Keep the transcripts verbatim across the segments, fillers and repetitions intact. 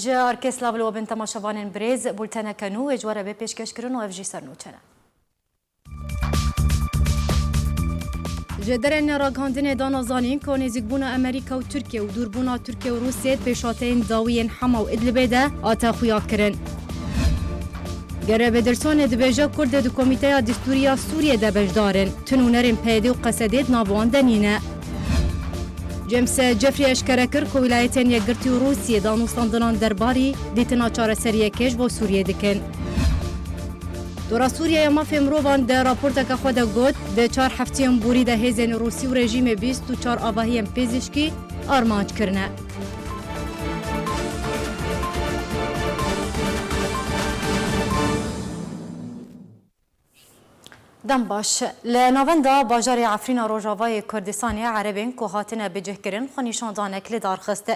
Ji Arkê Slav li we bin temaşevanên birêz, bulteneke nû wê ji we re bê pêşkêşkirin û ev jî sernûçe ne. Ji derên ragihandinê dana zanîn ku nêzîkbûna Amerîka û Tirkiye û dûrbûna Tirkiye û Rûsiyê di pêşhateyên dawiyên Hema û Idlibê de hate xuyakirin. Gerê Bedirson dibêje Kurd di Komîteya Distûrî ya Sûriyê de beşdar in. Tin ûnerên P Y D û Q S D di nav wan de nîne. James Jeffrey eşkere kir ku Wîlayetên Yekgirtî û Rûsiyê danûstandinan derbarî dîtina çareseriyekê ji bo Sûriyê dikin. Dora Sûriye ya Mafê Mirovan di raporteke xwe de got, di çar heftiyên borî de hêzên Rûsî û rejîmê bîst û çar avahiyên pizîşkî armanc kirine. Dem baş. Li navenda bajarê Efrîna Rojavayê Kurdistanê Erebên ku hatine bicihkirin xwenîşandanek li dar xist.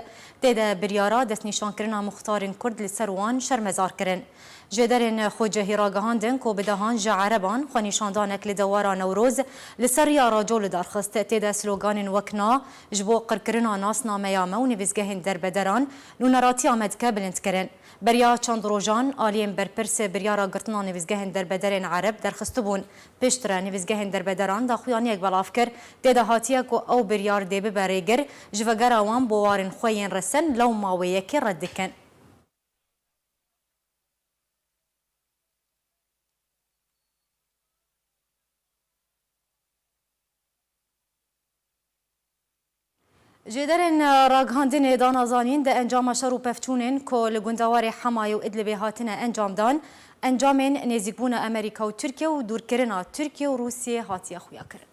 Tê de biryara destnîşankirina muxtarên Kurd li ser wan şermezar kirin. Jêderên xwecihî ragihandin ku bi dehan ji Ereban xwenîşandanek li dewara Newroz li ser riya Raco li dar xist. Tê de sloganên wek na ji bo qirkirina nasnameya me û nivîsgehên derbederan nûneratiya me dike bilind kirin. Beriya çend rojan, aliyên berpirs biryara girtina nivîsgehên derbederên Ereb derxistibûn. Piştre nivîsgehên derbederan daxuyaniyek belav kir, tê de hatiye ku ew biryar dê bibe rêgir, ji vegera wan bo warên xwe yên resen lewma wê yekê red dikin. Jêderên ragihandinê dana zanîn, di encama şer û pevçûnên ku li gundewarê Hemayê û Idlibê hatine encamdan, encamên nêzîkbûna Amerîka û Tirkiye û dûrkirina Tirkiye û Rûsiyê hatiye xuyakirin.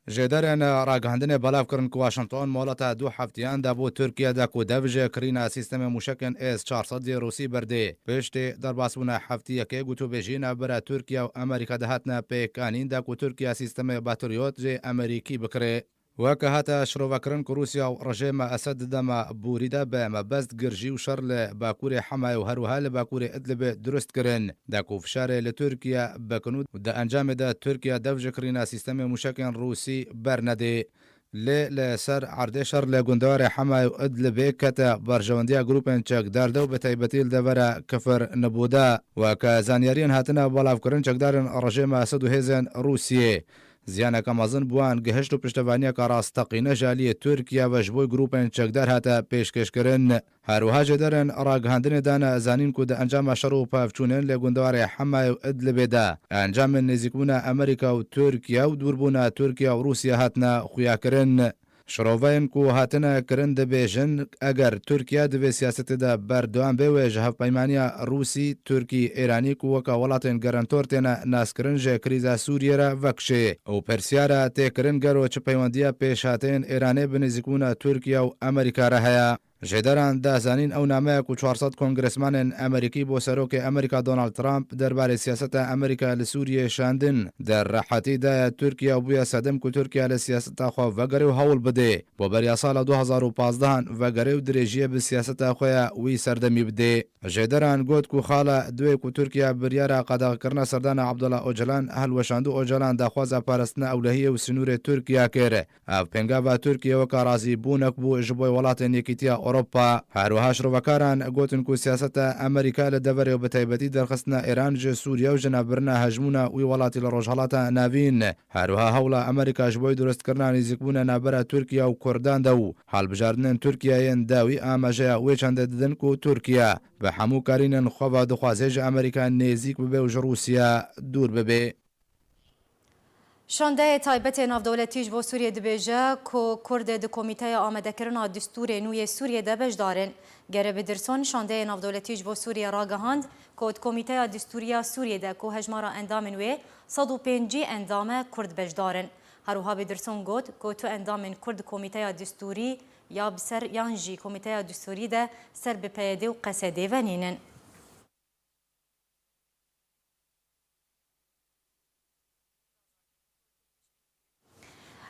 Jêderên ragihandinê belav kirin ku Washington mohleta du heftiyan da bo Tirkiye de ku dev ji kirîna sîstemê mûşekên S çar sed yê Rûsî berdê. Piştî derbasbûna heftiyekê gotûbêjî navbera Tirkiye û Amerîka de hatine pêkanîn da ku Tirkiye sîstemê Patriot jê Amerîkî bikirê. Weke hate şirovekirin ku Rûsya û rejêma Esed di dema borî de bi mebest girjî û şer li bakurê Hemayê û her wiha li bakurê Idlibê dirust kirin, da ku fişarê li Tirkiye bikin û di encamê de Tirkiye dev ji kirîna sîstemê mûşekên Rûsî bernedê. Lê li ser erdê şer li gundewarê Hemayê û Idlibê kete berjewendiya grûpên çekdar de û bi taybetî li devera Kifir Nibû de. Weke zanyariyên hatine belavkirin, çekdarên rejêma Esed û hêzên Rûsiyê ziyaneke mezin bi wan gihişt û piştevaniyeke rasteqîne ji aliyê Tirkiye ve ji bo grûpên çekdar hate pêşkêşkirin. Her wiha jêderên ragihandinê dane zanîn ku di encama şer û pevçûnên li gundewarê Hemayê û Idlibê de encamên nêzîkbûna Amerîka û Tirkiye û dûrbûna Tirkiye û Rûsya hatine xuyakirin. Şiroveyên ku hatine kirin dibêjin, eger Tirkiye di vê siyasetê de berdewam bê, wê ji hevpeymaniya Rûsî, Tirkî, Îranî ku weke welatên garantor têne naskirin ji krîza Sûriyê re vekişê û pirsiyara tê kirin gelo çi peywendiya pêşhateyên Îranê bi nêzîkbûna Tirkiye û Amerîka re heye. Jêderan da zanîn ew nameya ku çar sed kongresmanên Amerîkî bo serokê Amerîka Donald Trump derbarê siyaseta Amerîka li Sûriyê şandin, di rehetî daye Tirkiye û bûye sedem ku Tirkiye li siyaseta xwe vegere û hewl bidê bo beriya sala du hazar û pazdeh an vegere û dirêjiyê bi siyaseta xwe ya wî serdemî bidê. Jêderan got ku xala duê ku Tirkiye biryara qedexekirina serdana Abdullah Ocalan hilweşand û Ocalan daxwaza parastina ewlehiyê û sînorê Tirkiye kir. Ev pêngava Tirkiye weke razîbûnek bû ji bo welatên Yekîtiya Ewropa. Her wiha şirovekaran gotin ku siyaseta Amerîka li deverê û bi taybetî derxistina Îran ji Sûriye û ji navbirina hejmûna wî welatî li Rojhelata Navîn, her wiha hewla Amerîka ji bo durustkirina nêzîkbûna navbera Tirkiye û Kurdan de û hilbijartinên Tirkiye yên dawî amajeya wê çendê didin ku Tirkiye bi hemû karînên xwe ve dixwaze ji Amerîka nêzîk bibe û ji Rûsya dûr bibe. Şandeyê taybetê navdewletî ji bo Sûriyê dibêje ku Kurd di Komîteya Amadekirina Distûrê Nû yê Sûriyê de beşdar in. Gere Bidirson şandeyê navdewletî ji bo Sûriyê ragihand ku di Komîteya Distûrî ya Sûriyê de ku hejmara endamên wê sed û pêncî endam e, Kurd beşdar in. Her wiha Bidirson got ku tu endamên Kurd di Komîteya Distûrî ya bi ser yan jî Komîteya Distûrî de ser bi P Y D û Q S D ve nînin.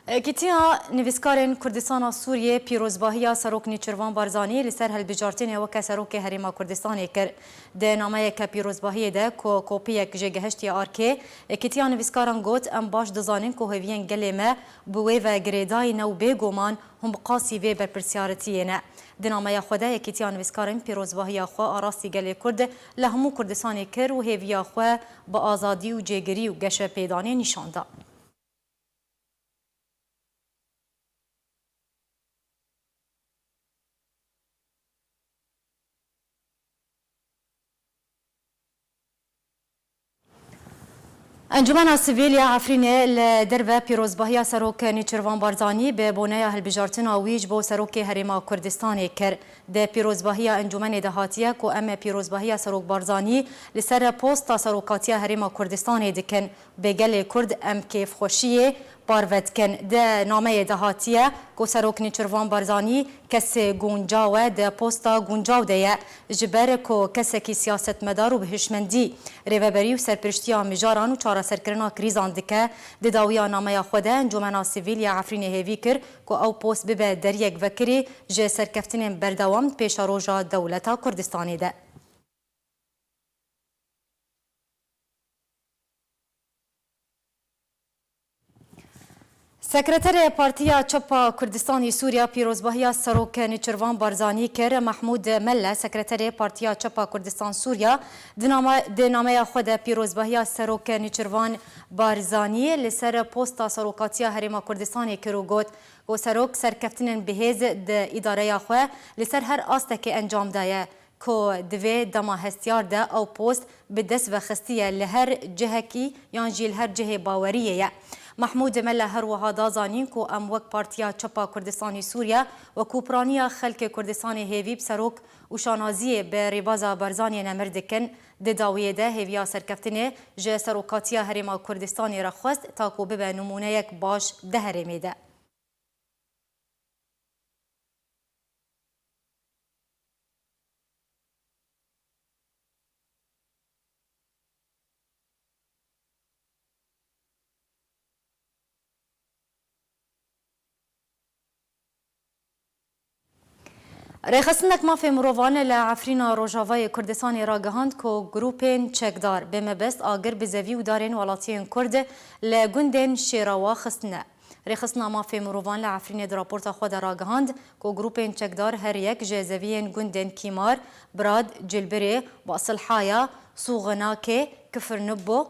Ekîtiya Nivîskarên Kurdistana Sûriyê pîrozbahiya Serok Nêçirvan Barzanî li ser hilbijartinê weke Serokê Herêma Kurdistanê kir. Di nameyeke pîrozbahiyê de ku kopiyek jê gihiştiye arkê, Ekîtiya Nivîskaran got, Em baş dizanin ku hêviyên gelê me bi wê ve girêdayî ne û bêguman hûn bi qasî vê berpirsiyaritiyê ne. Di nameya xwe de Yekîtiya Nivîskarên pîrozbahiya xwe a rastî gelê Kurd li hemû Kurdistanê kir û hêviya xwe bi azadî û cêgirî û geşepêdanê nîşan da. Encûmena Sivîl ya Efrînê li derve pîrozbahiya Serok Nêçirvan Barzanî bi boneya hilbijartina wî ji bo Serokê Herêma Kurdistanê kir. Di pîrozbahiya encûmenê de hatiye ku em pîrozbahiya Serok Barzanî li ser posta serokatiya Herêma Kurdistanê dikin. Bi gelê Kurd em kêfxweşiyê parve dikin. Di nameyê de hatiye ku Serok Nêçirvan Barzanî kesê guncaw e, di posta guncaw de ye, ji ber ku kesekî siyasetmedar û bi hişmendî rêveberî û serpiriştiya mijaran û çareserkirina krîzan dike. Di dawiya nameya xwe de Encûmena Sivîl ya Efrînê hêvî kir ku ew post bibe deriyek vekirî ji serkeftinên berdewam pêşeroja dewleta Kurdistanê de. Sekreterê Partiya Çepa Kurdistanî Sûriya pîrozbahiya Serok Nêçirvan Barzanî kir. Mehmûd Melle, Sekreterê Partiya Çepa Kurdistan Sûriya, di nama-, di nameya xwe de pîrozbahiya Serok Nêçirvan Barzanî li ser posta serokatiya Herêma Kurdistanê kir û got ku serok serkeftinên bihêz di îdareya xwe li ser her astekê encam daye. Ku di vê dema hestiyar de ew post bi dest ve xistiye li her cihekî yan jî li her cihê baweriyê ye. Mehmûd Mele her wiha da zanîn ku em wek Partiya Çepa Kurdistanî Sûriye wekû piraniya xelkê Kurdistanê hêvî bi serok û şanaziyê bi rêbaza Barzaniyê nemir dikin. Di dawiyê de hêviya serkeftinê ji serokatiya Herêma Kurdistanê re xwest ta ku bibe nimûneyek baş di herêmê de. Rêxistinek mafê mirovan li Efrîna Rojavayê Kurdistanê ragihand ku grûpên çekdar bi mebest agir bi zevî û darên welatiyên Kurd li gundên Şêrawa xistine. Rêxistina Mafê Mirovan li Efrînê di raporta xwe de ragihand ku grûpên çekdar her yek ji zeviyên gundên Kîmar, Birad, Cilbirê, Basilhaya, Sûxinakê, Kifirnibbo,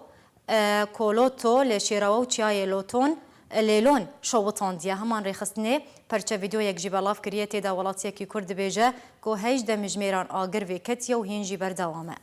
e, Koloto, Lêşêrawa û Çiyayê Loton, e, Lêlon şewitandiye. Heman rêxistinê perçe vîdeoyek jî belav kiriye, tê de welatiyekî Kurd dibêje ku hejdeh mijmêran agir vêketiye û hîn jî berdewam e.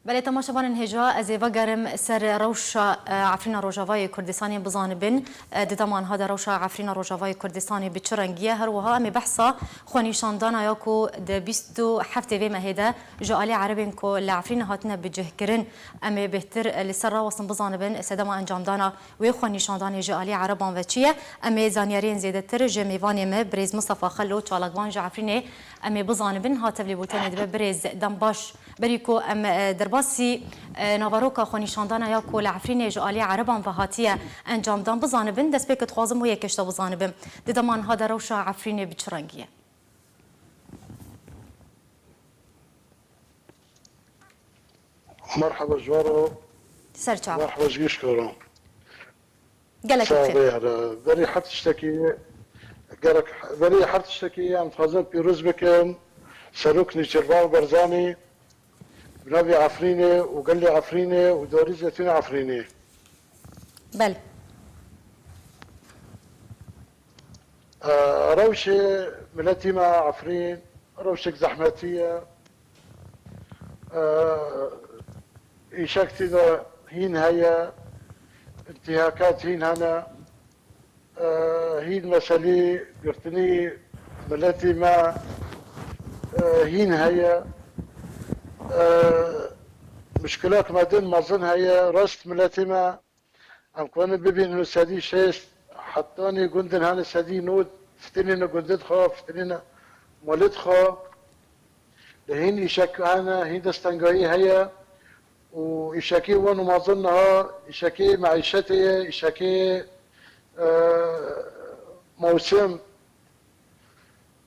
Belê temaşevanên hêja, ez ê vegerim ser rewşa, e, Efrîna Rojavayê Kurdistanê bizanibin. E, di dema niha de rewşa Efrîna Rojavayê Kurdistanê bi çi rengî ye? Her wiha em ê behsa xwenîşandana ya ku di bîst û heftê vê mehê de ji alî Erebên ku li Efrînê hatine bicihkirin, em ê bêhtir, e, li ser rawestin bizanibin sedema encamdana wê xwenîşandanê ji alî Ereban ve çi ye? Em ê zanyariyên zêdetir ji mêvanê me birêz Mistefa Xelo çalakvan ji Efrînê em ê bizanibin. Ha tevlî bo tenê dibe birêz dem baş. Berî ku em, e, derbasî, e, naveroka xwenîşandana ya ku li Efrînê ji alî Ereban ve hatiye encamdan bizanibin, destpêk dixwazim wê yekê ji te bizanibim. Di dema niha de rewşa Efrînê bi çi rengî ye? Merhaba ji we re. Ser çav. Merhaba ji gişt re. Gelek Sağ ol bixêr. Yara. Berî her tiştekî, gerek, berî her tiştekî em dixwazin pîroz bikin Serok Nêçîrvan Barzanî, bi navê Efrînê û gelê Efrînê û dorî Zeytûnê Efrînê. Belê. E, rewşê miletî me Efrîn, rewşek zehmetî ye. E, îşek tî de hîn heye, întihakat hîn hene. E, hîn meselî girtinî miletî me, e, hîn heye. E, muşkilek me din mezin heye, rast miletî me. Em karin bibînin sedî şêst, hetanî gundin hene sedî nod, fitinîne gundid xwe, fitinîne molid xwe. Lê hîn îşek hene, hîn destengayî heye û îşekê wan û mazin niha îşekê meîşetê ye, îşekê, e, mewsim,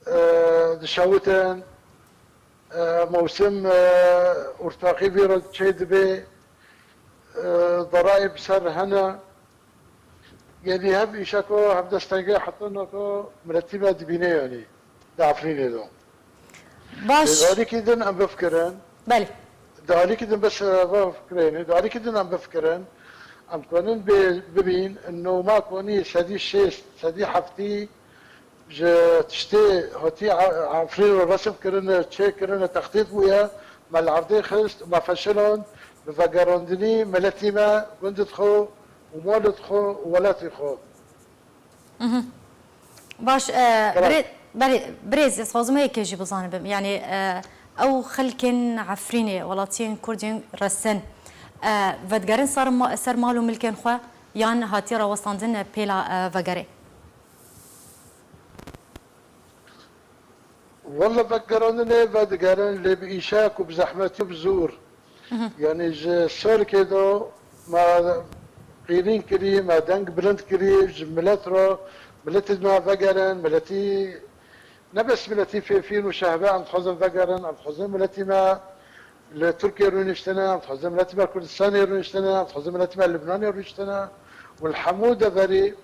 e, dişewitin, e, mewsim, e, ortaqî vî re çê dibe, e, derayê bi ser hene. Yanî hev îşeko, hev destengê hetaneko miletî me dibîne yanî di Efrînê de. Baş. Lê di alîkî din em bifikirin. Belê. Di alîkî din bes, e, bifikirin. Di alîkî din em bifikirin. Em konin bê-, bibîn, noma konî sedî şêst, sedî heftî ji tiştê hatî E-, Efrîn re resim kirine, çê kirine, textît bûye, me li erdê xist, me feşiland, bi vegerandinî miletî me, gundit xwe û malit xwe û welatî xwe. Mhm. Baş, e, Bira- birê-, berê-, birêz, ez xwazim heyekê jî bizanibim. Yanî, e, ew xelkên Efrînê, welatiyên Kurd yên resin, e, vedigerin ser ma-, ser mal û milkên xwe yan hatiye rawestandin pêla, e, vegerê? Wele vegerandinê vedigerin, lê bi îşek û bi zehmetî û bi zor. Mhm. Yanî ji serkê de me qîrîn kirî, me deng bilind kirî ji milet re, miletê me vegerin, miletî, ne bes miletî Fêfîn û Şehbe, em dixwazin vegerin, em dixwazin miletî me li Tirkiyê rûniştine, em dixwazin miletî me Kurdistanê rûniştine, em dixwazin miletî me Libnanê rûniştine û li hemû deverî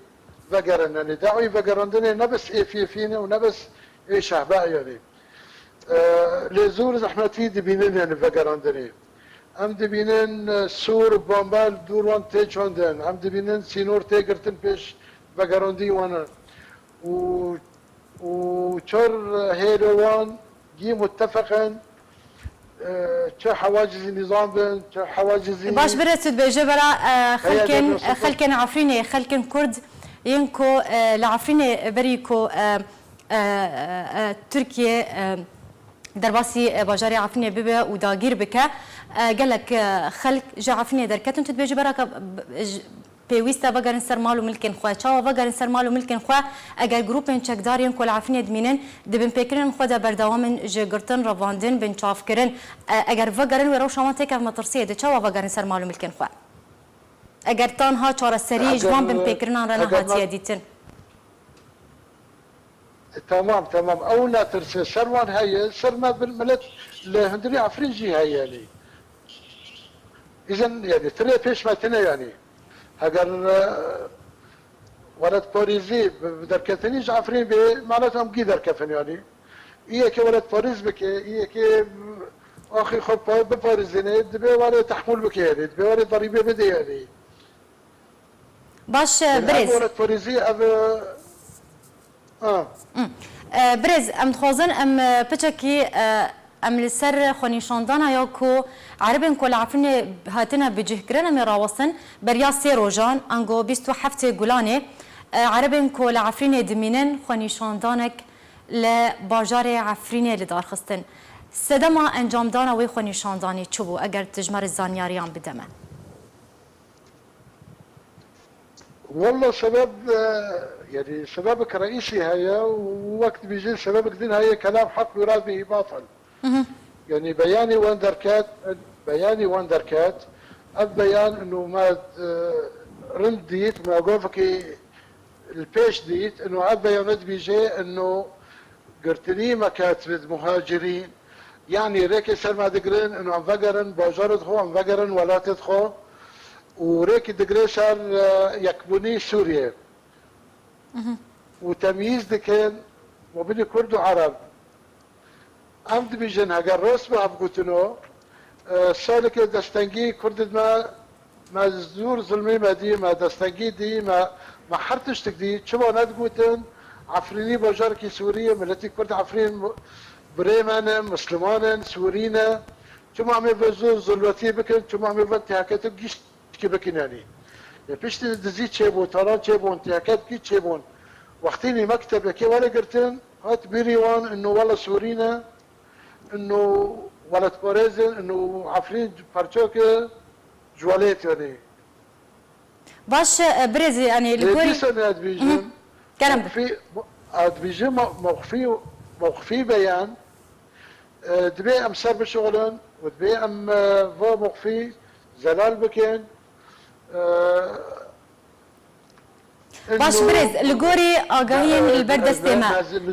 vegerin. Yanî dawî vegerandinê ne bes ê Fêfîn e û ne bes ê Şehbe yanî. E, lê zor zehmetî dibînin, yanî vegerandinê. Em dibînin, e, sûr, bombe li dûr wan tê çandin. Em dibînin sînor tê girtin pêş vegerandî wan. Û, û çar hêlê wan gî muttefeq in, e, çi hewacizî nîzam bin, çi hewacizî Baş, birêz tu dibêje bera, e, Heye, xelkên, dê e, xelkên Efrînê, xelkên Kurd yên ku, e, li Efrînê berî ku, e, e, e, e, Tirkiye, e, derbasî, e, bajarê Efrînê bibe û dagîr bike, e, gelek, e, xelk ji Efrînê derketin. Tu dibêjî bera ka, b-, j-, pêwîst e vegerin ser mal û milkên xwe. Çawa vegerin ser mal û milkên xwe? Eger grûpên çekdar yên ku li Efrînê dimînin, di binpêkirinên xwe de berdewam in ji girtin, revandin, binçavkirin, e, eger vegerin wê rewşa wan têkeve metirsiyê de, çawa vegerin ser mal û milkên xwe? Eger tanha çareserî ji van Eger, binpêkirinan re eger me- nehatiye dîtin. E, tamam, tamam. Ew netirse ser wan heye, ser me bir milet li hundirî Efrîn jî heye, yanî. Îzin, yanî, tirê pêş me tine, yanî. Heger, e, welatparêzî bi, bi derketinî ji Efrîn bê, manet em gî derkefin, yanî. Î yekê welatparêz bike, î yekê axî xwe pa-, biparêzîne, dibê were tehmûl bike, yanî. Dibê were derîbê bide, yanî. Baş, e, Yanî ev birêz. welatparêzî, ev, e, a. Hmm. E, birêz, em dixwazin em, e, piçekî, e, em li ser xwenîşandana ya ku Erebên ku li Efrînê hatine bicihkirin, em ê rawestin. Beriya sê rojan, ango bîst û heftê Gulanê, e, Erebên ku li Efrînê dimînin, xwenîşandanek li bajarê Efrînê li dar xistin. Sedema encamdana wê xwenîşandanî çi bû, eger tu ji me re zanyariyan bide me? Walla sebeb, e, yanî sebebek reîsî heye û wek dibêjin sebebek din heye, kelam heq yurad bihi batil. Mhm. Yanî beyanî wan derket, beyanî wan derket, ev beyan ino me, e, rind dît, me govekî li pêş dît, ino ev beyane dibêje, ino girtinî mekatibê muhacirîn, yanî rêkê ser me digirin, ino em vegerin bajarê xwe, em vegerin welatê xwe û rêkî digire ser, e, yekbûnî Sûriyê. Mhm. Û temyîz dikin mabînî Kurd û Ereb. Em dibêjin, heger rast be ev gotino, e, saleke destengî Kurd me, me zor zilmê me dî, me destengî dî, me, me her tiştik dî, çima nedigotin, Efrînî bajarekî Sûrî ye, miletî Kurd Efrîn birê me ne, Misliman in, Sûrî ne, çima em ê vê zor zulmetî bikin, çima em ê vê tehaketik gişt ki bikin yanî. Lê piştî dizî çêbûn, talan çêbûn, têhket kî çêbûn. Wextî nî mektebekê were girtin, hat bîrî wan, ino wele Sûrî ne, ino welatparêz in, ino Efrîn parçoke ji welêt yanî. Baş, e, birêzî, yanî li Lê gorî dîsa ne ez dibêjim, Mhm. Kerem bike. mewqfî, ez dibêjim, me-, mewqfî, mewqfî beyan, E, divê em ser bişixulin û divê em, e, va moxfî zelal bikin. E, Baş, birêz, li gorî agahiyên li ber destê me,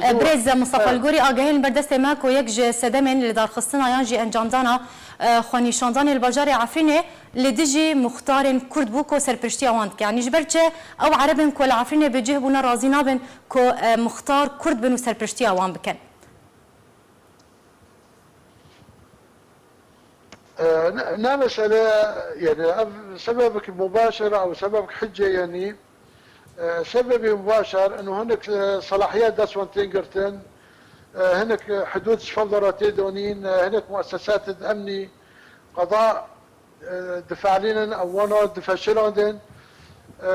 e, birêz Mistefa, li gorî agahiyên li ber destê me ku yek ji sedemên li darxistina yan jî encamdana, e, xwenîşandanê li bajarê Efrînê li dijî muxtarên Kurd bû ku serpiştiya wan dike. Yanî ji ber çi ew Erebên ku li Efrînê bi cih bûne razî nabin ku, e, muxtar Kurd bin û serpiştiya wan bikin? E, ne, ne mesele, yani, ev sebebek mubaşer ew sebebek hicce, yani, e, sebebê mubaşer, eno hinek, e, selahiyet dest wan tên girtin, e, hinek, e, hudud ji fevdara tê donîn, e, hinek muessesat emnî, qeda, e, difelînin, ew wana difeşirandin. E,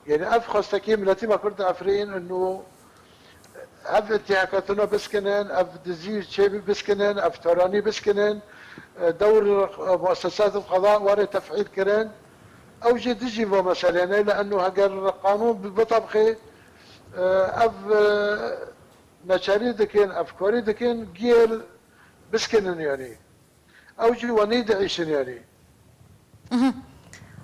yani, ev xwestekî miletî me Kurd Efrîn, eno ev intihakatino biskinin, ev dizî çêbî biskinin, ev taranî biskinin, e, dewr, e, muessesat qeda were tefîl kirin. Ew jî dijî va meselê ne, li eno heger qanûn bi-, bitebqê, e, ev, e, neçarî dikin, ev karî dikin, giyê biskinin yani. Ew jî wenî diêşin yani.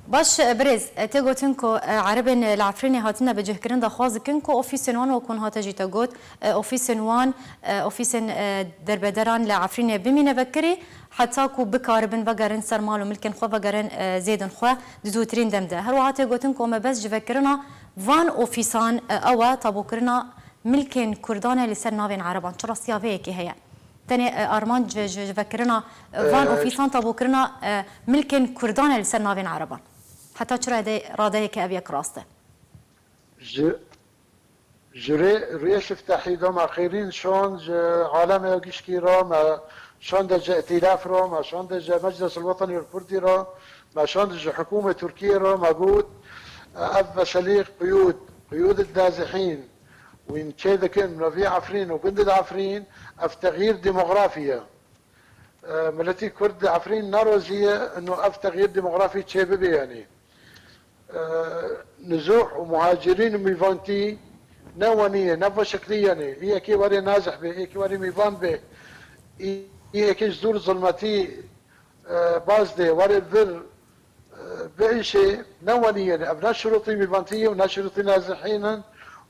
Baş, e, birêz, e, tê gotin ku, e, Erebên, e, li Efrînê hatine bicihkirin daxwaz dikin ku ofîsên wan, wek hûn hate jî te got, e, ofîsên wan, e, ofîsên, e, derbederan li Efrînê bimîne vekirî, heta ku bikaribin vegerin ser mal û milkên xwe, vegerin, e, zêdên xwe di zûtirîn dem de. Her wiha tê gotin ku mebest ji vekirina van ofîsan, e, ew e tabûkirina milkên Kurdan e li ser navên Ereban. Çi rastiya vê yekê heye? Tenê, e, armanc ji, ji, ji vekirina, e, van, e, ofîsan tabûkirina, e, milkên Kurdan e li ser navên Ereban. Heta çi rade-, radeyeke ev yek rast e? Ji, ji rê, rêş iftehî de me xêrîn şand ji alemê gişkî re, me şande ji îtîlaf re, me şande ji Meclis el Wetenî el Kurdî re, me şande ji hikûmê Tirkiyê re, me got, ev meselê qiyûd, qiyûd el nazihîn, wîn çê dikin, mirovî Efrîn û gundê Efrîn, ev texyîr demografî ye. E, miletî Kurd di Efrîn nerazî ye, ino ev texyîr demografî çê bibe, yanî. E, nizûh û muhacirîn û mîvantî ne wenî ye, ne veşiklî, yanî. Yekê werê nazih be, yekê werê mîvan be, yekê ji dûr zilmetî, e, baz dê, werê vir, e, biêşê, ne wenî ye. Ev ne şirûtî mîvantî ye û ne şirûtî nazihînin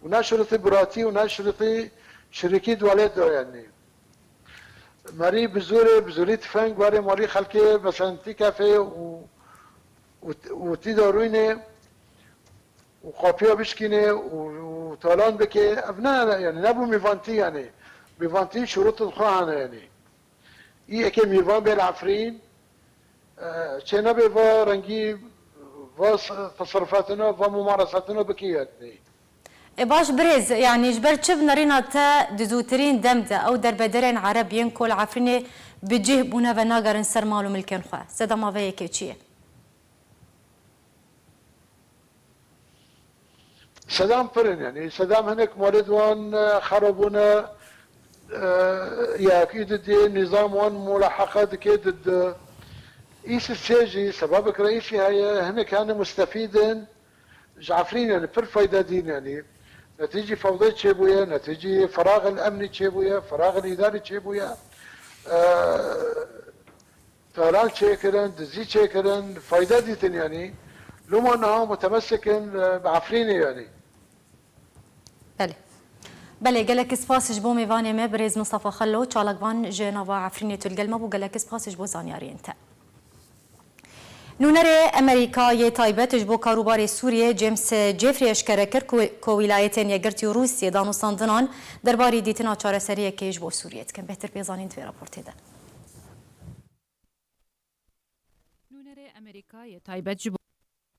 û ne şirûtî biratî û ne şirûtî şirîkî di welêt de, yanî. Merî bi zorê, bi zorî tifeng warê malî xelkê, mesela tî kefê û, û, û tî darûynê û qapiya bişkînê û, û talan bike, ev ne, yani, nebû mîvantî, yani. Mîvantî şurûtên xwe hene, yani. Î eke mîvan bê li Efrîn, e, çê nebe va rengî, va s-, teserrufatino, va mumaresetino bikî, yani. E baş birêz, yanî ji ber çi bi nerîna te di zûtirîn dem de ew derbederên Ereb yên ku li Efrînê bi cih bûne ve nagerin ser mal û milkên xwe? Sedema vê yekê çi ye? Sedam pir in, yanî sedam hinek malê di wan, e, xerabûne, e, yekî didê, nîzam wan mulaheqe dike di, di. Îsî sê jî, sebabek reîsî heye, hinek hene mustefîd in, ji Efrînê, yanî, pir fayda dîn, yanî. Netîcî fewdê çêbûye, netîcî firaxil emnî çêbûye, firaxil îdarî çêbûye. E, talan çêkirin, dizî çêkirin, fayda dîtin, yanî. Loma niha mutemesik in, e, bi Efrînê, yanî. Belê. Belê, gelek spas ji bo mêvanê me, birêz Mistefa Xelo, çalakvan ji nava Efrînê tu li gel me bû, gelek spas ji bo zanyariyên te. Nûnerê Amerîka yê taybet ji bo karûbarê Sûriyê James Jeffrey eşkere kir ku, ku Wîlayetên Yekgirtî û Rûsiyê danûstandinan derbarî dîtina çareseriyekê ji bo Sûriyê dikin. Bêhtir pê zanîn di vê raportê de. Nûnerê Amerîka yê taybet ji bo,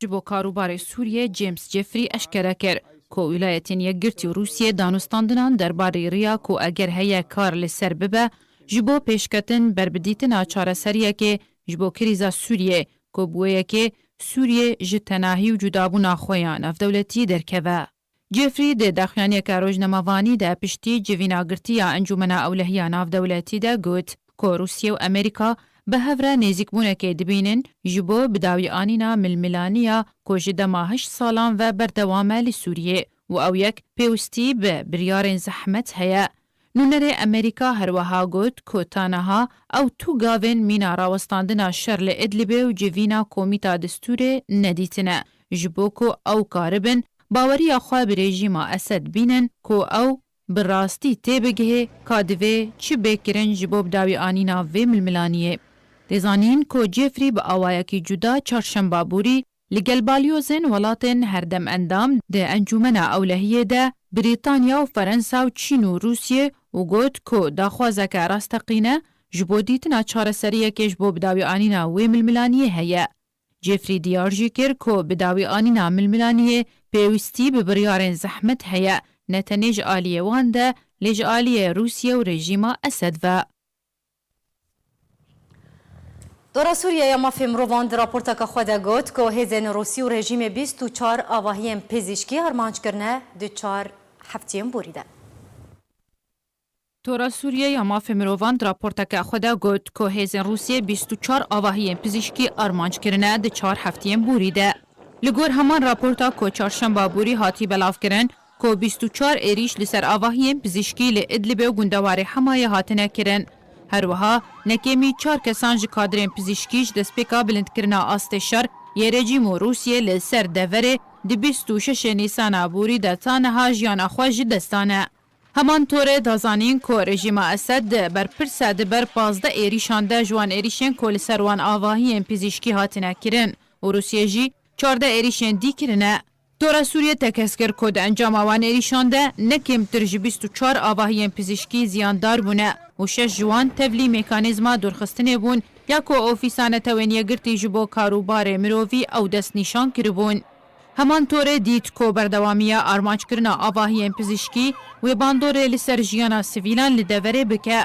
ji bo karûbarê Sûriyê James Jeffrey eşkere kir ku Wîlayetên Yekgirtî û Rûsiyê danûstandinan derbarê riya ku eger heye kar li ser bibe ji bo pêşketin ber bi dîtina çareseriyekê ji bo krîza Sûriyê ku bi wê yekê Sûriyê ji tenahî û cudabûna xwe ya navdewletî derkeve. Jeffrey di daxuyaniyeke rojnamevanî de piştî civîna girtî ya Encûmena Ewlehiya Navdewletî de got ku Rûsye û Amerîka bi hev re nêzîkbûnekê dibînin ji bo bi dawî anîna milmilaniya ku ji dema heşt salan ve berdewam e li Sûriyê û ew yek pêwistî bi biryarên zehmet heye. Nûnerê Amerîka her wiha got ku ta niha ew tu gavên mîna rawestandina şer li Idlibê û civîna komîta distûrê nedîtine, ji bo ku ew karibin baweriya xwe bi rejîma Esed bînin ku ew bi rastî tê bigihê ka divê çi bê kirin ji bo bi dawî anîna vê milmilaniyê. Tê zanîn ku Jeffrey bi awayekî cuda çarşemba borî li gel balyozên welatên herdem endam di Encûmena Ewlehiyê de Brîtanya û Ferensa û Çîn û Rûsiyê û got ku daxwazeke rasteqîne ji bo dîtina çareseriyekê ji bo bi dawî anîna wê milmilaniyê heye. Jeffrey diyar jî kir ku bi dawî anîna milmilaniyê pêwîstî bi biryarên zehmet heye, ne tenê ji aliyê wan de, lê ji aliyê Rûsye û rejîma Esed ve. Dora Sûriye ya Mafê Mirovan di raporteke xwe de got ku hêzên Rûsî û rejîmê bîst û çar avahiyên pizîşkî armanc kirine di çar heftiyên borî de. Tora Sûriye ya Mafê Mirovan di raporteke xwe de got ku hêzên Rûsiyê bîst û çar avahiyên pizîşkî armanc kirine di çar heftiyên borî de. Li gor heman raporta ku çarşemba borî hatî belavkirin, ku bîst û çar êrîş li ser avahiyên pizîşkî li Idlibê û gundewarê Hemayê hatine kirin. Her wiha nekêmî çar kesan ji kadrên pizîşkî ji destpêka bilindkirina astê şer yê rejîm û Rûsiyê li ser deverê di bîst û şeş Nîsana borî de ta niha jiyana xwe ji dest dane. Heman torê da zanîn ku rejîma Esed di berpirse di ber pazdeh êrîşan de ji wan êrîşên ku li ser wan avahiyên pizîşkî hatine kirin û Rûsiyê jî çardeh êrîşên dî kirine. Tora Sûriye tekez kir ku di encama wan êrîşan de ne kêmtir ji bîst û çar avahiyên pizîşkî ziyandar bûne û şeş ji wan tevlî mekanîzma dûrxistinê bûn ya ku Ofîsa Netewên Yekgirtî ji bo karûbarê mirovî ew destnîşan kiribûn. Heman torê dît ku berdewamiya armanckirina avahiyên pizîşkî wê bandorê li ser jiyana sivîlan li deverê bike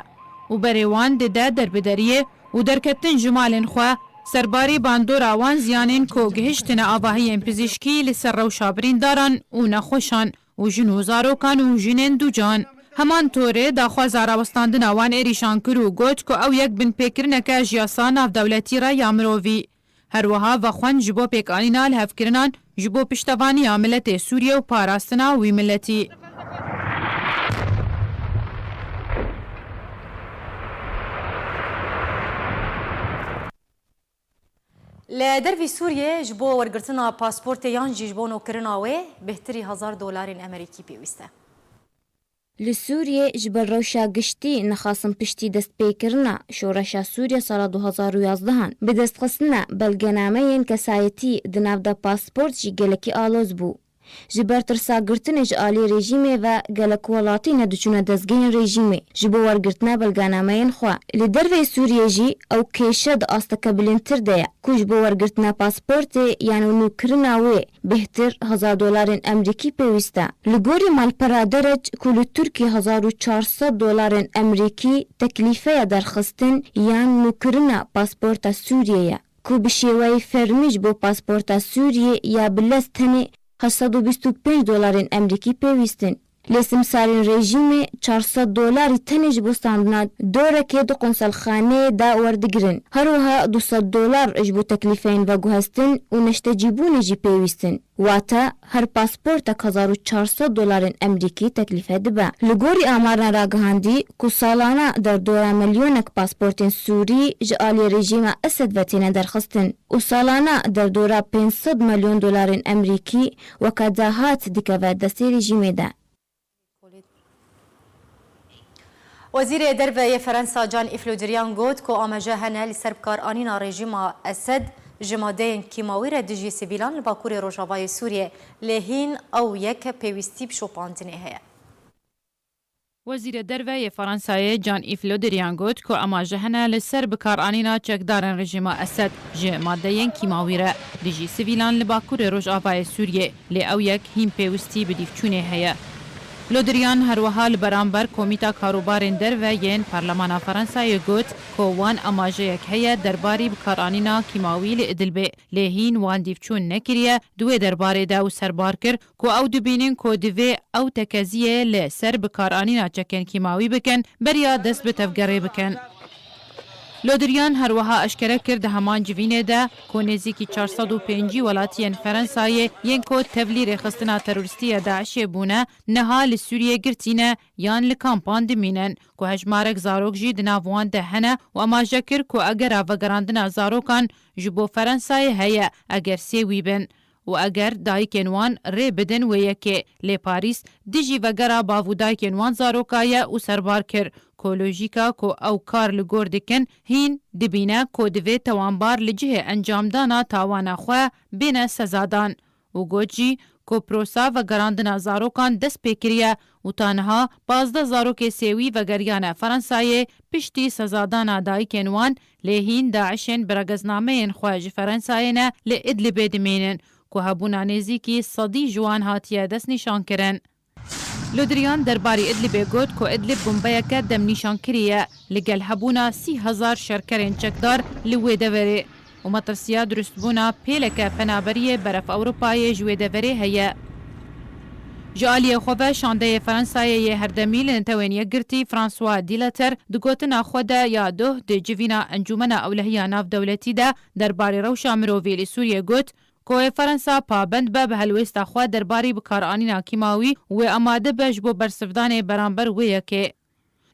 û berê wan dide derbederiyê û derketin ji malên xwe, serbarî bandora wan ziyanên ku gihiştine avahiyên pizîşkî li ser rewşa birîndaran û nexweşan û jin û zarokan û jinên dûcan. Heman torê daxwaza rawestandina wan êrîşan kir û got ku ew yek binpêkirineke ji yasa navdewletî re ya mirovî. Her wiha vexwend ji bo pêkanîna lihevkirinan ji bo piştevaniya miletê Sûriye û parastina wî miletî. Li dervî Sûriyê ji bo wergirtina pasportê yan jî ji bo nûkirina wê bêhtirî hezar dolarên Amerîkî pêwîst e. Li Sûriyê ji ber rewşa giştî nexasin piştî destpêkirina şoreşa Sûriye sala du hazar û yazdehan bi destxistina belgenameyên kesayetî di nav de pasport jî gelekî aloz bû. Ji ber tirsa girtinê ji alî rejîmê ve gelek welatî nediçûne dezgehên rejîmê ji bo wergirtina belgenameyên xwe. Li derveyî Sûriyê jî ew kêşe di asteke bilindtir de ye ku ji bo wergirtina pasportê yan nûkirina wê bêhtir hezar dolarên Emrîkî pêwîst e. Li gorî malpera Dereç ku li Tirkî hezar û çar sed dolarên Emrîkî teklîfe ye derxistin yan nûkirina pasporta Sûriyê ye, ku bi şêweyê fermî ji bo pasporta Sûriyê ya bi lez tenê heşt sed û bîst û pênc dolarên Emrîkî pêwîst in. Lê simsarên rejîmê çar sed dolarî tenê ji bo standina dorekê di konselxaneyê de werdigirin. Her wiha du sed dolar ji bo teklîfeyên veguhestin û neştecîbûnê jî pêwîst in. Wate her pasportek hezar û çar sed dolarên Emrîkî teklîfe dibe. Li gorî amaran ragihandî ku salane derdora milyonek pasportên Sûrî ji alî rejîma Esed ve têne derxistin û salane derdora pênc sed milyon dolarên Emrîkî weke dahat dikeve destê rejîmê de. Wezîrê Derve yê Ferensa Jean-Yves Le Drian got ku amaje hene li ser bikaranîna rejîma Esed ji madeyên kîmawî re dijî sivîlan li Bakurê Rojavayê Sûriyê, lê hîn ew yek pêwîstî bi şopandinê heye. Wezîrê Derve yê Feransayê Jean-Yves Le Drian got ku amaje hene li ser bikaranîna çekdarên rejîma Esed ji madeyên kîmawî re dijî sivîlan li Bakurê Rojavayê Sûriyê, lê ew yek hîn pêwîstî bi dîvçûnê heye. Le Drian her wiha li beramber Komîta Karûbarên Derve yên Parlemana Feransayê got ku wan amajeyek heye derbarî bikaranîna kîmawî li Idilbê, lê hîn wan dîvçûn nekiriye di wê derbarê de û serbar kir ku ew dibînin ku divê ew tekeziyê li ser bikaranîna çekên kîmawî bikin, beriya dest bi tevgerê bikin. Lodiriyan her wiha eşkere kir di heman civînê de ku nêzîkî çar sed û pêncî welatiyên Ferensayê yên ku tevlî rêxistina terorîstî ya DAIŞê bûne, niha li Sûriyê girtî ne yan li kampan dimînin, ku hejmarek zarok jî di nav wan de hene û amaje kir ku egera vegerandina zarokan ji bo Ferensayê heye eger sê wî bin. Û eger dayikên wan rê bidin wê yekê. Lê Parîs dijî vegera bav û dayikên wan zaroka ye û serbar kir ku lojîka ku ew kar li gor dikin hîn dibîne ku divê tewanbar li cihê encamdana tawana xwe bêne sezadan û got jî ku prosa vegerandina zarokan dest pê kiriye û ta niha pazdeh zarokê sêwî vegeriyane Ferensayê piştî sezadana dayikên wan, lê hîn DAIŞên biregeznameyên xwe ji Ferensayê ne li Idlibê dimînin. Ku hebûna nêzîkî sedî ji wan hatiye destnîşankirin. Lodiriyan derbarî Idlibê got ku Idlib bombeyeke demnîşankirî ye, li gel hebûna sî hezar şerkerên çekdar li wê deverê û metirsiya dirustbûna pêleke penaberiyê beref Ewropayê ji wê deverê heye. Ji aliyê xwe ve şandeyê Ferensayê yê herdemî li Netewên Yekgirtî François Dilater di gotina xwe de ya doh di civîna Encûmena Ewlehiya Navdewletî de derbarê rewşa mirovî li Sûriyê got, Ku Fransa pabend be bi helwêsta xwe derbarî bikaranîna kîmawî û wê amade be ji bo bersivdanê beramber wê yekê.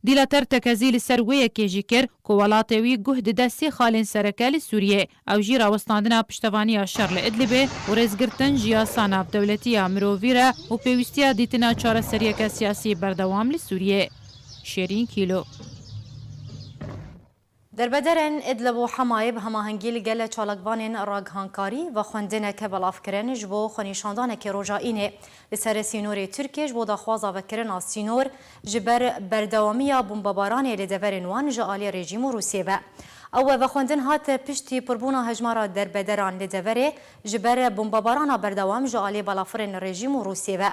Dîlater tekezî li ser wê yekê jî kir ku welatê wî guh dide sê xalên sereke li Sûriyê, ew jî rawestandina piştevaniya şer li Idlibê û rêzgirtin ji yasa navdewletî ya mirovî re û pêwîstiya dîtina çareseriyeke siyasî berdewam li Sûriyê. Şêrîn Kîlo. Derbederên Idlib û Hemayê bi hemahengî li gele çalakvanên ragihankarî vexwendineke belav kirin ji bo xwenîşandanekê roja înê li ser sînorê Tirkiyê ji bo daxwaza vekirina sînor ji ber berdewamiya bombebaranê li deverên wan ji alî rejîm û Rûsiyê ve. Ew vexwendin hat piştî pirbûna hejmara derbederan li deverê ji ber bombebarana berdewam ji alî balafirên rejîm û Rûsiyê ve.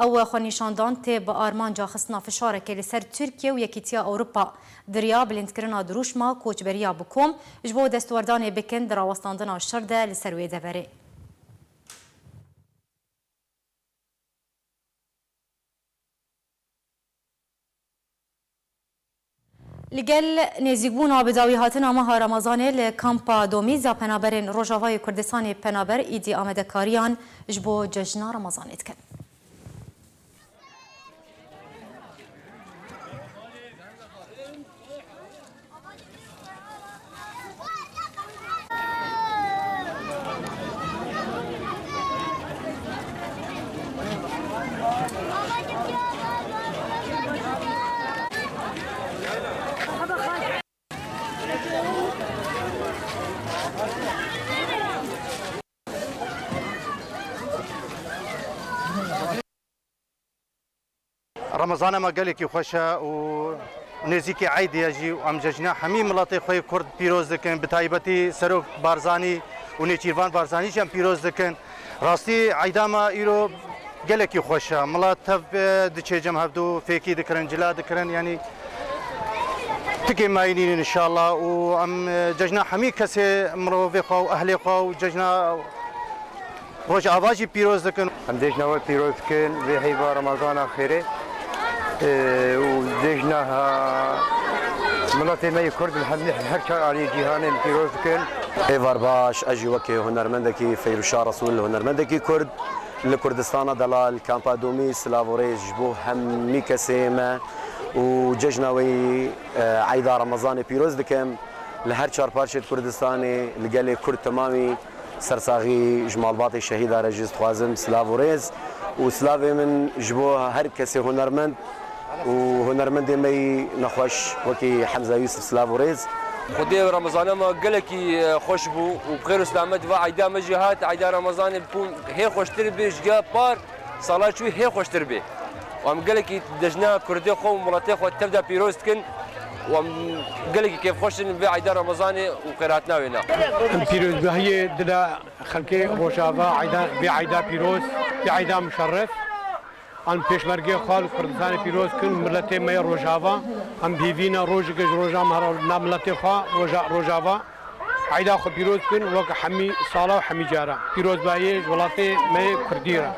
Ew xwenîşandan tê bi armanca xistina fişarekê li ser Tirkiye û Yekîtiya Ewropa di riya bilindkirina dirûşma koçberiya bi kom ji bo destwerdanê bikin di rawestandina şer de li ser wê deverê. Li gel nêzîkbûna bi dawî hatina meha Remezanê li kampa Domîz ya penaberên Rojavayê Kurdistanê penaber îdî amadekariyan ji bo cejna Remezanê dikin. Remezana me gelekî xweş e û nêzîkî Eydê ye jî û em cejna hemî miletê xwe yê Kurd pîroz dikin. Bi taybetî Serok Barzanî û Nêçîrvan Barzanî jî em pîroz dikin. Rastî Eyda me îro gelekî xweş e. Milet tev, e, diçe cem hevdû fêkî dikirin, cila dikirin. Yanî tikê me yî nînin înşallah û em, e, cejna hemî kesê mirovê xwe û ehlê xwe û cejna Rojava jî pîroz dikin. Em cejna we pîroz dikin, vê heyva Remezana xêrê, e, û cejna, ha, miletê me yê Kurd li hemî, her çar aliyê cîhanê em pîroz dikin. Êvar baş, ez jî wekî hunermendekî Feyrûşa Resûl, hunermendekî Kurd li Kurdistana delal, kampa Domî, silav û rêz ji bo hemî kesê me û cejna wê, e, Eyda Remezanê pîroz dikim. Li her çar parçeyê Kurdistanê, li gelê Kurd temamî, sersaxî ji malbatê şehîda re jî dixwazim silav û rêz û silavê min ji bo her kesê hunermend û hunermendê me yî nexweş wekî Hemza Yûsif silav û rêz. Xwedê Remezana me gelekî, e, xweş bû û bi xêr û selamet va eyda me jî hat, eyda Remezanê bû hê xweştir bê ji ya par. Sala çûyî hê xweştir bê. Û em gelekî cejna Kurdê xwe û miletê xwe tev de pîroz dikin. Û em gelekî kêfxweş in vê eyda Remezanê û xêrhatina wê ne. Em pîrozbahiyê dida xelkê Rojava eyda, vê eyda pîroz, vê eyda muşerref. Em pêşmergê xwe li Kurdistanê pîroz dikin, miletê me yê Rojava. Em bi hêvî ne rojeke ji roja me re na miletê xwe, roja, Rojava. Eyda xwe pîroz bikin wek hemî sala û hemî cara. Pîrozbayê ji welatê me yê Kurdî re.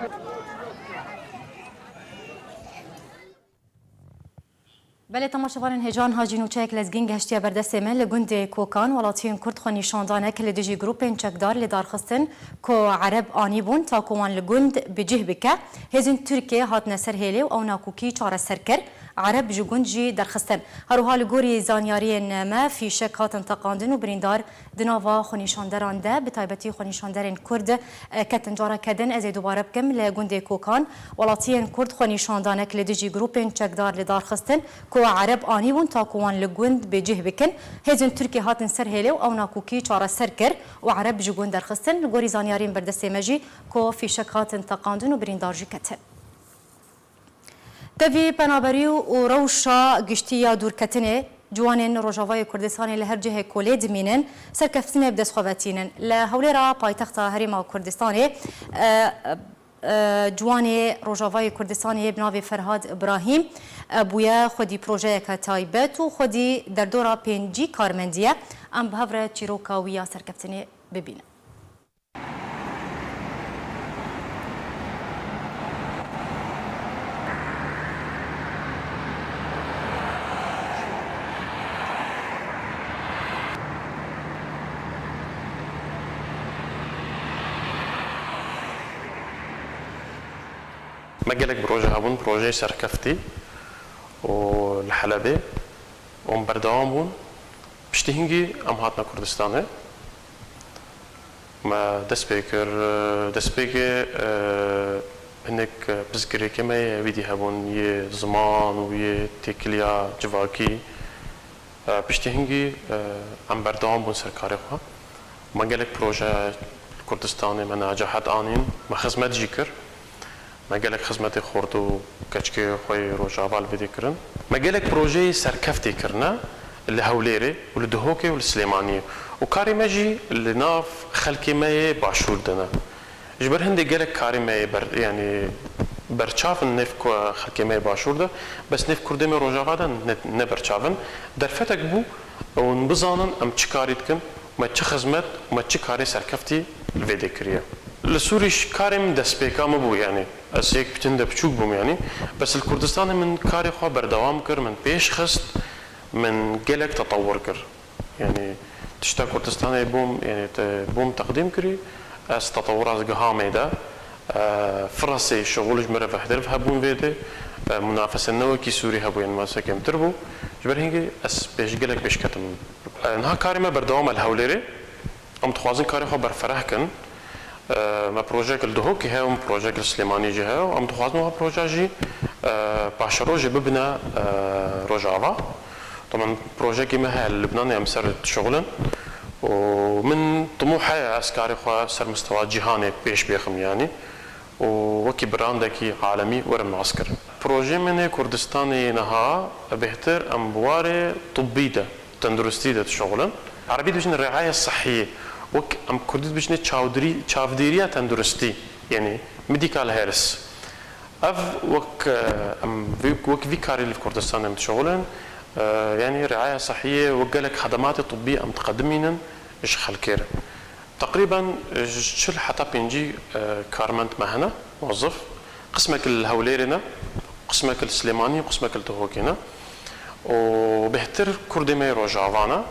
Belê, temaşevanên hêja, niha jî nûçeyek lezgîn gehiştiye ber destê me. Li gundê Kokan, welatiyên Kurd xwenîşandanek li dijî grûpên çekdar li dar xistin ku Ereb anîbûn, ta ku wan li gund bi cih bike. Hêzên Tirkiyê hatine ser hêlê û ew nakokî çareser kir. Ereb ji gund jî derxistin. Her wiha li gorî zanyariyên me, fîşek hatin teqandin û birîndar di nava xwenîşanderan de, bi taybetî xwenîşanderên Kurd, e, ketin. Careke din ez ê dubare bikim, li gundê Kokan, welatiyên Kurd xwenîşandanek li dijî grûpên çekdar li dar xistin ku Ereb anîbûn, ta ku wan li gund bêcih bikin. Hêzên Tirkiyê hatin ser hêlê û ew nakokî çareser kir û Ereb ji gund derxistin. Li gorî zanyariyên berdestê me jî ku fîşek hatin teqandin û birîndar jî ketin. Tevî penaberî û rewşa giştî ya dûrketinê, ciwanên Rojavayê Kurdistanê li her cihê ku lê dimînin, serkeftinê bi dest xwe ve tînin. Li Hewlêra paytexta Herêma Kurdistanê, e, e, ciwanê Rojavayê Kurdistanê bi navê Ferhad Ibrahîm, e, bûye xwedî projeyeke taybet û xwedî derdora pêncî karmendî ye. Em bi hev re çîroka wî ya serkeftinê bibînin. Me gelek proje hebûn, projeyê serkeftî û li Helebê û em berdewam bûn. Piştî hingî em hatine Kurdistanê. Me dest pê kir, destpêkê, e, hinek pirsgirêkê me yê ewî dî hebûn, yê ziman û yê têkiliya civakî. E, piştî hingî, e, em berdewam bûn ser karê xwe. Me gelek proje li Kurdistanê me necahet anîn, me xizmet jî kir. Me gelek xizmetê xort û keçikê xwe yê Rojava li vê dê kirin. Me gelek projeyê serkeftê kirine li Hewlêrê û li Duhokê û li Silêmaniyê û karê me jî li nav xelkê me yê Başûr de ne. Ji ber hindê gelek karê me yê ber, yanî berçav in nêv ku xelkê me yê Başûr de, bes nêv Kurdê me Rojava de ne, ne berçav in. Derfetek bû, hûn bizanin em çi karî dikin, me çi xizmet û me çi karê serkeftî li vê dê kiriye. Li Sûrî jî karê min destpêka min bû, yanî ez yek bitin de biçûk bûm, yanî bes li Kurdistanê min karê xwe berdewam kir, min pêş xist, min gelek tetewir kir. Yanî tişta Kurdistanê bûm, yanî te, bûm teqdîm kirî, ez tetewira ez giha me de, e, firasê şixul ji min re vehdir hebûn vê dê, e, munafese ne wekî Sûrî hebû, yanî mase kêmtir bû. Ji ber hingê ez pêş, gelek pêş ketim. E, niha karê me berdewam e li Hewlêrê. Em dixwazin karê xwe berfereh kin. E, me projek li Duhokê heye û em projek li Silêmaniyê jî heye û em dixwazin wiha proje jî, e, paşerojê bibine, e, Rojava. Taban projekê me heye li Libnanê, em ser dişixulin û min timû heye ez karê xwe ser mistewa cîhanê pêş bêxim, yanî û wekî brandekî alemî werim nas kirin. Projeyê me nê Kurdistanê niha bêhtir em bi warê tibbî de, tenduristî de dişixulin. Erebî dibêjin riaye sehiyê. Wek em kurdî dibêjinê çawdirî-, çavdêriya tenduristî, yanî medical health. Ev wek, e, em vê, wek vî karî li Kurdistanê em dişixulin. E, yanî riaye sehiyê wek gelek xedematê tibbî em diqedimînin ji xelkê re. Teqrîben, e, ji çil heta pêncî, e, karmend me hene, muzif. Qismek li Hewlêrê ne, qismek li Silêmaniyê, qismek li Duhokê ne. Û bêhtir Kurdê me yê Rojava ne.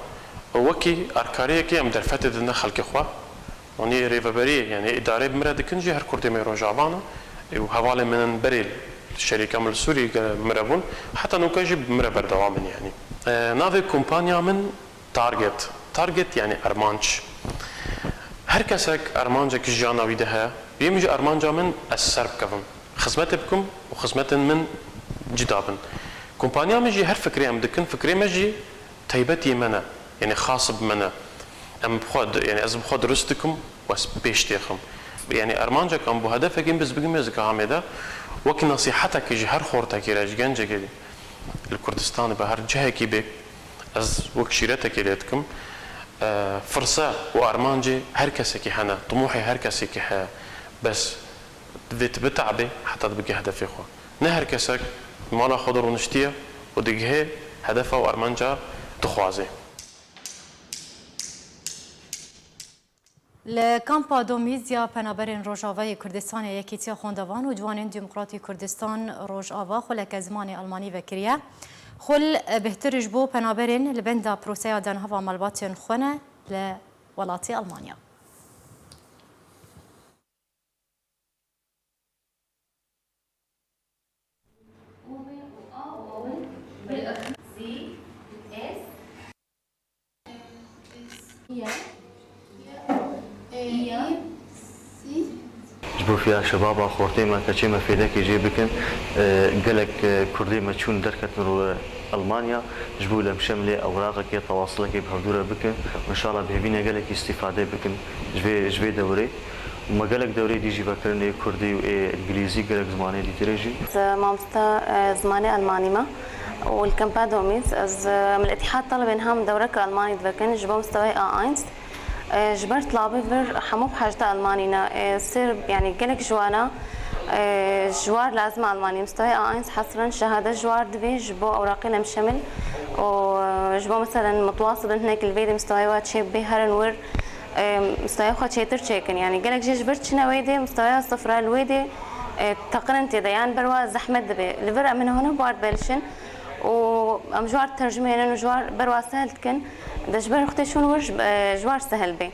Û wekî erkariyekê em derfetê didine xelkê xwe. Yanî rêveberiyê, yanî îdareyê bi min re dikin jî her Kurdê me yê Rojava ne. Û hevalên min in berê li şerîka min li Sûriyê ge-, min re bûn. Heta nûke jî bi min re berdewam in, yanî. E, navê kompanya min Target. Target yanî armanc. Her kesek armancek jiyana wî de heye. Yê min jî armanca min ez ser bikevim. Xizmetê bikim û xizmetên min cida bin. Kompanya min jî her fikrê em dikin, fikrê me jî taybetî me ne. Yanî xas bi me ne. Em bi xwe di-, yanî ez bi xwe dirust dikim û ez pêş têxim. Yanî armancek em bo hedefekî min biz bigim ez gihamê de. Wekî nesîhetekî ji her xortekî re, ji gencekê li Kurdistanê be her cihekî bê, ez wek şîretekê lê dikim, e, firse û armancê her kesekî hene, timûhê her kesekî heye. Bes divê tu bite'bê heta tu bigihê hedefê xwe. Ne her kesek mala xwe de rûniştiye û digihê hedefa û armanca dixwazê. Li kampa Domîz ya Penaberên Rojavayê Kurdistanê Yekîtiya Xwendevan û Ciwanên Demokratî Kurdistan Rojava xuleke zimanê Almanî vekiriye. Xul bêhtir ji bo penaberên li benda proseya danhava malbatên xwe ne li welatê Almanya. Ji bo fiya şebaba xortê me, keçê me fêdekê jê bikin. E, gelek, e, kurdê me çûn derketin rû Almanya. Ji bo li Şemlê ewraqekê, tewasilekê bi hevdû re bikin. Înşallah bi hêvî ne gelekî îstîfade bikin ji vê, ji vê dewrê. Me gelek dewrê dî jî vekirin ê kurdî û ê îngilîzî, gelek zimanê dîtirê jî. Ez mamosta, e, zimanê almanî me û li Kempa Domîz. Ez, e, em li Îtîhad Talibên hem dewreke almanî divekin ji bo mistewayê A eins. E, ji ber tilabê vir hemû bi haceta almanî ne. E, sêr, yanî gelek ji wana, e, ji war lazim e almanî. Mistewayê A eins hesren şehade ji war divê ji bo ewraqê nemşemil û, e, ji bo meselen mitwasil in hinek li vê dê mistewayê wa çê bê herin wir. Em, mistewaya xwe çêtir çêkin. Yanî gelek jê ji vir çine wê dê, misteweya sifra li wê dê, e, teqinin tê de. Yan ber wa zehmet dibe. Li vir em hin hûn bi war dibelişin û em ji war tercumeynin û ji war ber wa sehil dikin. De ji ber wextê çûn wir ji, e, ji war sehil bê.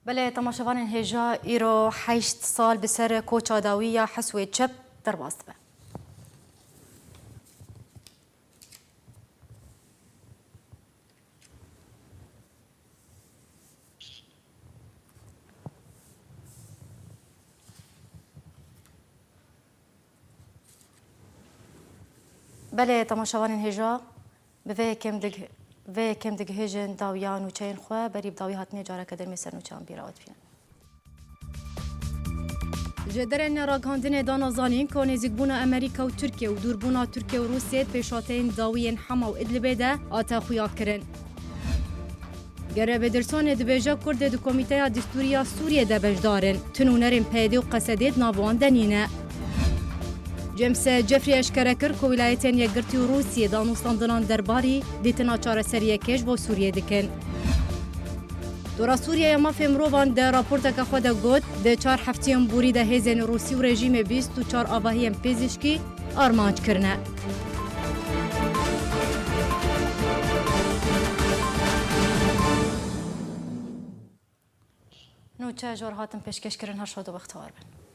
Belê, temaşevanên hêja, îro heşt sal bi ser koça dawî ya Heswê Çep derbas dibe. Belê, temaşevanên hêja, bi vê yekêm dig-, vê yekêm digihêjin dawiya nûçeyên xwe, berî bi dawî hatinê careke din mê ser nûçeyan bîra we dibînin. Ji derên ragihandinê da na zanîn ku nêzîkbûna Amerîka û Tirkiye û dûrbûna Tirkiye û Rûsiyê di pêşhateyên dawiyên Hema û Idlibê de hate xuyakirin. Gerebe Dirsanê dibêje Kurdê di Komîteya Destûrî ya Sûriyê de beşdar in. Ti nûnerên P Y D û Q S D'ê di nav wan de nîne. James Jeffrey eşkere kir ku Wîlayetên Yekgirtî û Rûsiyê danûstandinan derbarî dîtina çareseriyekê ji bo Sûriyê dikin. Dora Sûriye ya Mafê Mirovan di raporteke xwe de got, di çar heftiyên borî de hêzên Rûsî û rejîmê bîst û çar avahiyên pizîşkî armanc kirine. Nûçe ji we re hatin pêşkêşkirin, her şad û bextewar bin.